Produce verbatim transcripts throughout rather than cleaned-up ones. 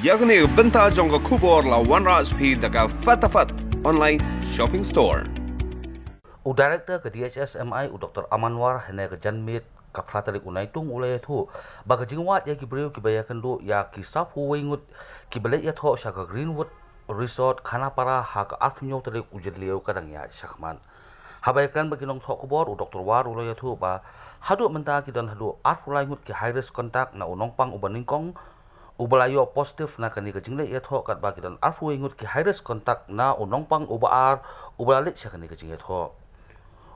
Ïa kane ka bynta jong ka khubor la wanrah sha phi da ka Fatafat Online Shopping Store. U Director ka D H S M I, u Doctor Amanwar, hynne ka janmiet ka phra tarik u Naitung u la ïathuh ba ka jingwad ïa ki briew kiba ïakynduh ïa ki saphew wei ngut kiba leit ïathoh sha ka Greenwood Resort Khanapara ha ka arphew hynñiew tarik u Jylliew ka dang ïaid shakhmat. Haba ïakren bad ki nongthoh khubor, u Doctor War u la ïathuh ba haduh mynta ki don haduh arphew lai ngut ki high risk contact na u nongpang uba nyngkong uba la ïoh positive na kane ka jingleit ïathoh, katba ki don arphew wei ngut ki high risk contact na u nongpang uba ar uba la leit sha kane ka jingïathoh.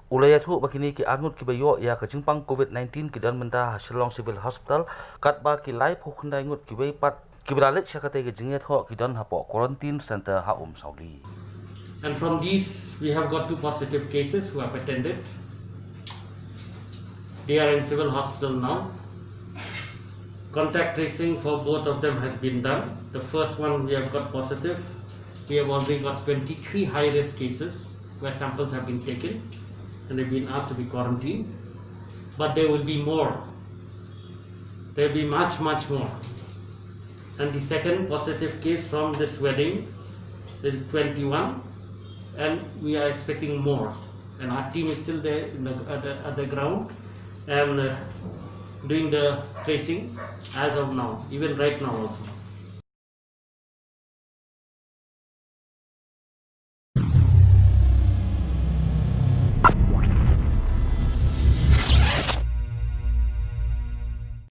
U la ïathuh ba kine ki ar ngut kiba ïoh ïa ka jingpang covid nineteen ki don mynta ha Shillong Civil Hospital, katba ki laiphew khyndai ngut kiwei pat kiba la leit sha katei ka jingïathoh ki don hapoh quarantine center ha Umsawli. And from these, we have got two positive cases who have attended. They are in civil hospital now. Contact tracing for both of them has been done. The first one we have got positive. We have already got twenty-three high risk cases where samples have been taken and they've been asked to be quarantined. But there will be more. There will be much, much more. And the second positive case from this wedding is twenty-one, and we are expecting more. And our team is still there in the, at, the, at the ground and uh, doing the tracing as of now, even right now also.